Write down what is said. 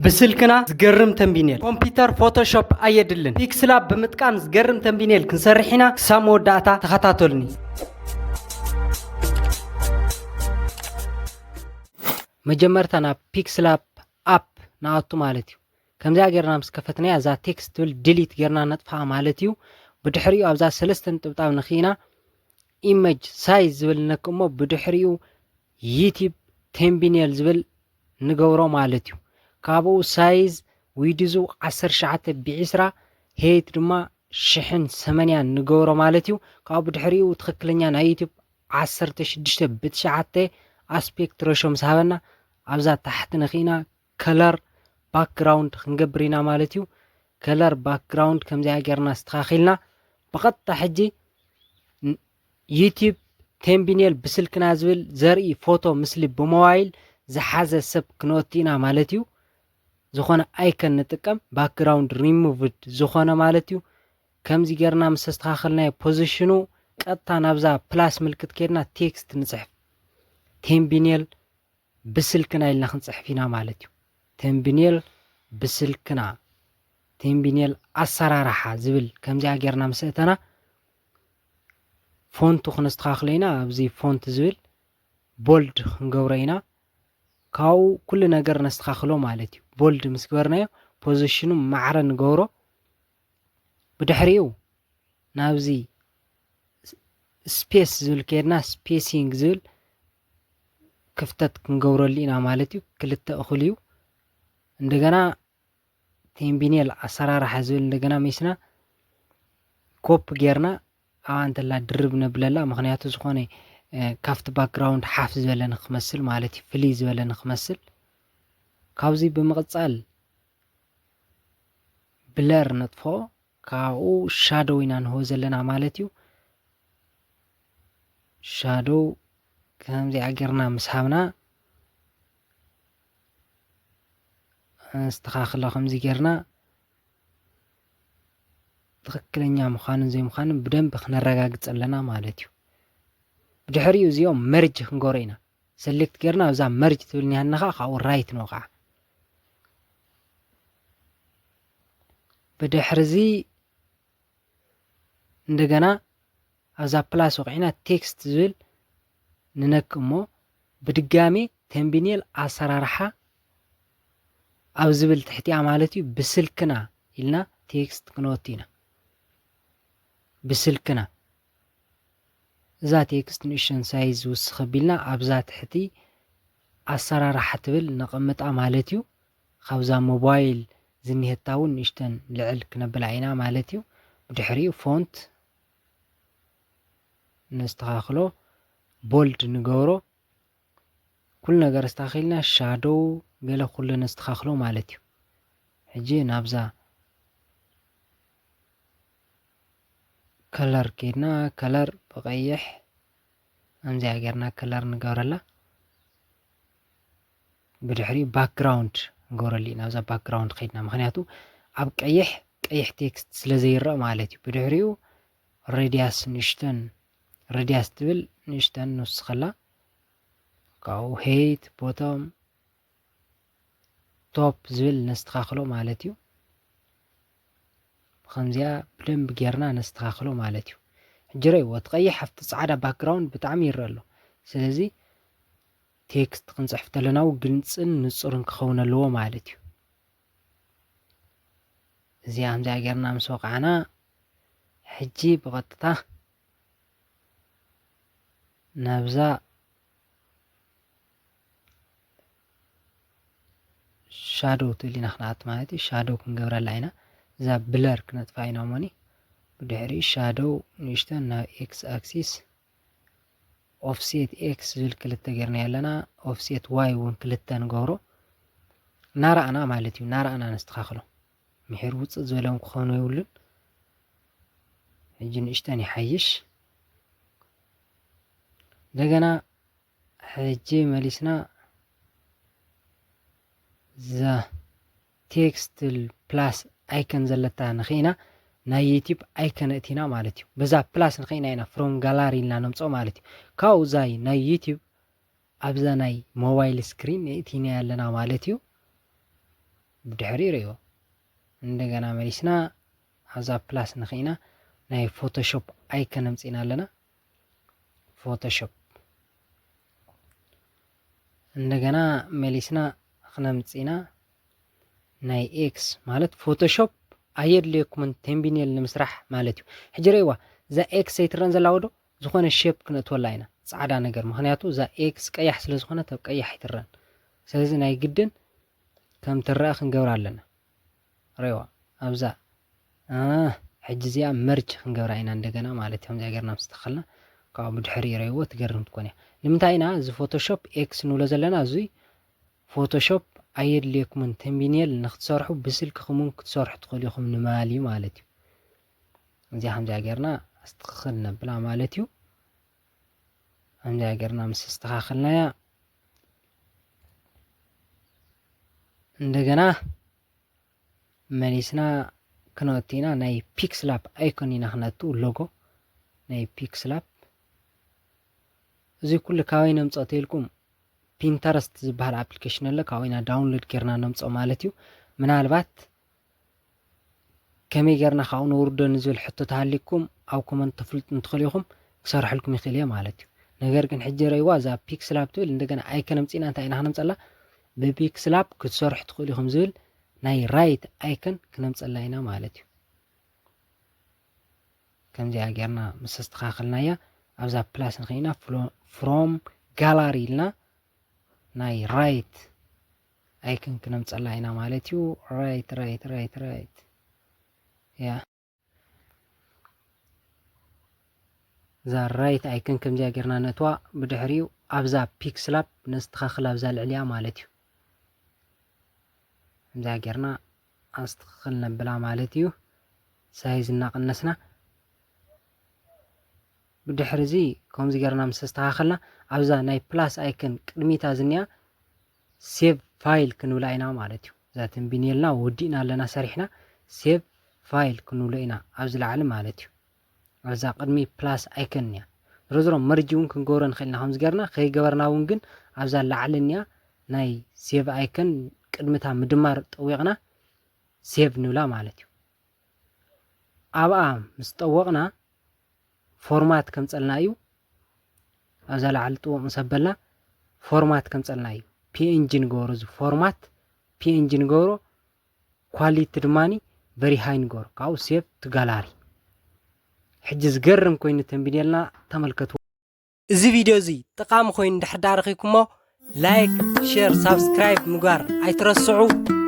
ብስልክና ዝገርም ተምቢኔል። ኮምፒውተር፣ ፎቶሾፕ ኣየድልን። ፒክስላብ ብምጥቃም ዝገርም ተምቢኔል ክንሰርሕ ኢና። ክሳብ መወዳእታ ተኸታተሉኒ። መጀመርታ ናብ ፒክስላብ ኣፕ ንኣቱ ማለት እዩ። ከምዚኣ ጌርና ምስ ከፈትናያ፣ እዛ ቴክስት ትብል ዲሊት ጌርና ነጥፍኣ ማለት እዩ። ብድሕሪኡ ኣብዛ ሰለስተ ነጥብጣብ ንኽኢና ኢሜጅ ሳይዝ ዝብል ነክ እሞ፣ ብድሕሪኡ ዩቲብ ቴምቢኔል ዝብል ንገብሮ ማለት እዩ። ካብኡ ሳይዝ ዊድዙ ዓሰርተ ትሽዓተ ብዒስራ፣ ሄይት ድማ ሽሕን ሰመንያን ንገብሮ ማለት እዩ። ካብኡ ብድሕሪኡ ትኽክለኛ ናይ ዩቲብ ዓሰርተ ሽዱሽተ ብትሽዓተ ኣስፔክት ሬሾ ምስ ሃበና፣ ኣብዛ ታሕቲ ንኽኢና ከለር ባክግራውንድ ክንገብር ኢና ማለት እዩ። ከለር ባክግራውንድ ከምዚኣ ጌርና ኣስተኻኺልና፣ ብቐጥታ ሕጂ ን-፣ ዩቲብ ቴምቢኔል ብስልክና ዝብል ዘርኢ ፎቶ፣ ምስሊ ብሞባይል ዝሓዘ ሰብ ክንወቲ ኢና ማለት እዩ። ዝኾነ ኣይከን ንጥቀም፣ ባክግራውንድ ሪሙቭድ ዝኾነ ማለት እዩ። ከምዚ ጌርና ምስ ኣስተኻኸልናዮ ፖዚሽኑ፣ ቀጥታ ናብዛ ፕላስ ምልክት ከይድና ቴክስት ንጽሕፍ። ቴምቢኔል ብስልክና ኢልና ክንጽሕፍ ኢና ማለት እዩ። ቴምቢኔል ብስልክና፣ ቴምቢኔል ኣሰራርሓ ዝብል ከምዚኣ ጌርና ምስ ኣእተና፣ ፎንቱ ክነስተኻኽሎ ኢና። ኣብዚ ፎንት ዝብል ቦልድ ክንገብሮ ኢና። ካብኡ ኩሉ ነገር ነስተኻኽሎ ማለት እዩ። ቦልድ ምስ ገበርናዮ፣ ፖዚሽኑ ማዕረ ንገብሮ። ብድሕሪኡ ናብዚ ስፔስ ዝብል ከይድና፣ ስፔሲንግ ዝብል ክፍተት ክንገብረሉ ኢና ማለት እዩ። ክልተ እኹል እዩ። እንደገና ቴምቢኔል ኣሰራርሓ ዝብል እንደገና መሲና ኮፕ ጌርና፣ ኣብኣ እንተላ ድርብ ነብለላ። ምኽንያቱ ዝኾነ፣ እ፣ ካብቲ ባክግራውንድ ሓፍ ዝበለ ንክመስል ማለት እዩ፣ ፍልይ ዝበለ ንክመስል። ካብዚ ብምቕጻል ብለር ነጥፎ፣ ካብኡ ሻዶው ኢና ንህቦ ዘለና ማለት እዩ። ሻዶው ከምዚኣ ጌርና ምስ ሃብና፣ ነስተኻኽሎ። ከምዚ ጌርና ትኽክለኛ ምዃንን ዘይምዃንን ብደንቢ ክነረጋግጽ ኣለና ማለት እዩ። ብድሕሪኡ እዚኦም መርጅ ክንገብሮ ኢና። ሰሌክት ጌርና ኣብዛ መርጅ ትብል ኒሃና ኸዓ ካብኡ ራይት ንወቕዓ። ብድሕርዚ እንደገና ኣብዛ ፕላስ ወቒዕና ቴክስት ዝብል ንነክ እሞ፣ ብድጋሜ ተምቢኔል ኣሰራርሓ ኣብ ዝብል ትሕቲኣ ማለት እዩ፣ ብስልክና ኢልና ቴክስት ክንወቲ ኢና። ብስልክና እዛ ቴክስት ንእሽተን ሳይዝ ውስኽ ኣቢልና ኣብዛ ትሕቲ ኣሰራርሓ ትብል ነቐምጣ ማለት እዩ። ካብዛ ሞባይል ዝኒሀታ እውን ንእሽተን ልዕል ክነብላ ኢና ማለት እዩ። ብድሕሪኡ ፎንት ነስተኻኽሎ፣ ቦልድ ንገብሮ። ኩሉ ነገር ኣስተኻኺልና፣ ሻዶው ገለ ኩሉ ነስተኻኽሎ ማለት እዩ። ሕጂ ናብዛ ከለር ከይድና፣ ከለር ብቐይሕ ከምዚኣ ጌርና ከለር ንገብረላ። ብድሕሪኡ ባክግራውንድ ንገብረሉ ኢና፣ ኣብዛ ባክግራውንድ ከይድና፣ ምኽንያቱ ኣብ ቀይሕ፣ ቀይሕ ቴክስት ስለ ዘይረእ ማለት እዩ። ብድሕሪኡ ሬድያስ ንእሽተን፣ ሬድያስ ትብል ንእሽተን ንውስኸላ። ካብኡ ሄይት፣ ቦቶም፣ ቶፕ ዝብል ነስተኻኽሎ ማለት እዩ። ብኸምዚኣ ብደንቢ ጌርና ነስተኻኽሎ ማለት እዩ። ሕጂ ረእይዎ፣ እቲ ቀይሕ ኣብቲ ጻዕዳ ባክግራውንድ ብጣዕሚ ይረአ ኣሎ። ስለዚ ቴክስት ክንጽሕፍ ተለና እውን ግልጽን ንጹርን ክኸውን ኣለዎ ማለት እዩ። እዚኣ ከምዚኣ ጌርና ምስ ወቃዕና፣ ሕጂ ብቐጥታ ናብዛ ሻዶው ትብል ኢና ክንኣቱ ማለት እዩ። ሻዶው ክንገብረላ ኢና። እዛ ብለር ክነጥፋ ኢና እሞኒ። ብድሕሪኡ ሻዶው ንእሽተን ናብ ኤክስ ኣክሲስ፣ ኦፍሴት ኤክስ ዝብል ክልተ ጌርና ኣለና። ኦፍሴት ዋይ እውን ክልተ ንገብሮ። እናረኣና ማለት እዩ፣ እናረኣና ነስተኻኽሎ። ምሒር ውፅእ ዝበለ እውን ክኾኑ የብሉን። ሕጂ ንእሽተን ይሓይሽ። እንደገና ሕጂ መሊስና እዛ ቴክስት ፕላስ ኣይከን ዘለታ ንኽኢና ናይ ዩቲዩብ ኣይከን እቲና ማለት እዩ። በዛ ፕላስ ንኽኢና ኢና ፍሮም ጋላሪ ኢልና ነምፅኦ ማለት እዩ። ካብኡ እዛ ናይ ዩቲዩብ ኣብዛ ናይ ሞባይል ስክሪን እቲና ኣለና ማለት እዩ። ብድሕሪ ይርእዮ። እንደገና መሊስና ኣብዛ ፕላስ ንኽኢና ናይ ፎቶሾፕ ኣይከን ኣምፂና ኣለና። ፎቶሾፕ እንደገና መሊስና ክነምፂና ናይ ኤክስ ማለት ፎቶሾፕ ኣየድልየኩምን ተምቢኔል ንምስራሕ ማለት እዩ። ሕጂ ረይዋ እዛ ኤክስ ኣይትረን ዘላ ወዶ ዝኾነ ሼፕ ክነእትወላ ኢና፣ ፃዕዳ ነገር፣ ምክንያቱ እዛ ኤክስ ቀያሕ ስለ ዝኾነት ኣብ ቀያሕ ኣይትረን። ስለዚ ናይ ግድን ከም ትረአ ክንገብራ ኣለና። ረይዋ ኣብዛ ሕጂ እዚኣ መርጅ ክንገብራ ኢና እንደገና ማለት እዮም። እዚኣ ገርና ምስ ተኸልና ካብኡ ብድሕሪ ረይዎ ትገርም ትኮን እያ። ንምንታይ ኢና እዚ ፎቶሾፕ ኤክስ ንብሎ ዘለና? እዙይ ፎቶሾፕ ኣየድልየኩምን ተምቢኔል ንክትሰርሑ ብስልክኹም ክትሰርሑ ትኽእሉ ኢኹም ንማል እዩ ማለት እዩ። እዚኣ ከምዚኣ ገርና ኣስትኽኽል ነብላ ማለት እዩ። ከምዚኣ ገርና ምስ ኣስተኻኽልናያ እንደገና መሊስና ክነወቲ ኢና። ናይ ፒክስላፕ ኣይኮን ኢና ክነቱ ሎጎ ናይ ፒክስላፕ። እዚ ኩሉ ካበይ ነምፅኦ ተልኩም ፒንተረስት ዝበሃል ኣፕሊኬሽን ኣሎ። ካብኡ ኢና ዳውንሎድ ጌርና ነምፅኦ ማለት እዩ። ምናልባት ከመይ ጌርና ካብኡ ነውርዶ ንዝብል ሕቶ ተሃሊኩም ኣብ ኮመንት ተፍልጡ እንትኽእሉ ኢኹም ክሰርሐልኩም ይኽእል እየ ማለት እዩ። ነገር ግን ሕጂ ረይዋ እዛ ፒክስላፕ ትብል እንደገና ኣይከን ኣምፂእና እንታይ ኢና ክነምፀላ ብፒክስላፕ ክትሰርሑ ትኽእሉ ኢኹም ዝብል ናይ ራይት ኣይከን ክነምፀላ ኢና ማለት እዩ። ከምዚኣ ጌርና ምስ ኣስተኻኸልናያ ኣብዛ ፕላስ ንኽኢና ፍሮም ጋላሪ ኢልና ናይ ራይት ኣይከን ክነምፀላ ኢና ማለት እዩ። ራይት ራይት ራይት ራይት ያ እዛ ራይት ኣይከን ከምዚኣ ጌርና ነእትዋ። ብድሕሪኡ ኣብዛ ፒክስላፕ ነስተኻኽል ኣብዛ ልዕሊያ ማለት እዩ። ከምዚኣ ጌርና ኣስትኽኽል ነብላ ማለት እዩ። ሳይዝ እናቐነስና ብድሕሪ እዚ ከምዚ ጌርና ምስ ኣስተኻኸልና ኣብዛ ናይ ፕላስ ኣይከን ቅድሚታ ዝኒኣ ሴቭ ፋይል ክንብላ ኢና ማለት እዩ። እዛ ተንቢንየልና ወዲእና ኣለና ሰሪሕና ሴቭ ፋይል ክንብሎ ኢና ኣብዚ ላዕሊ ማለት እዩ። ኣብዛ ቅድሚ ፕላስ ኣይከን እያ። ዝሮ ዝሮ መርጂ እውን ክንገብሮ ንኽእል ኢና ከምዚ ጌርና ከይገበርና እውን ግን ኣብዛ ላዕሊ እኒኣ ናይ ሴቭ ኣይከን ቅድሚታ ምድማር ጠዊቕና ሴቭ ንብላ ማለት እዩ። ኣብኣ ምስ ጠወቕና ፎርማት ከምፀልና እዩ። ኣብዛ ላዕሊ ጥውቕ ምስ ኣበልና ፎርማት ከምፀልና እዩ። ፒኤንጂ ንገብሮ እዚ ፎርማት ፒኤንጂ ንገብሮ ኳሊቲ ድማ ቨሪ ሃይ ንገብሮ ካብኡ ሴቭ ቱ ጋላሪ። ሕጂ ዝገርም ኮይኑ ተንቢንየልና ተመልከቱ። እዚ ቪድዮ እዚ ጠቃሚ ኮይኑ እንድሕር ዳኣ ረኺብኩሞ ላይክ፣ ሼር፣ ሳብስክራይብ ምግባር ኣይትረስዑ።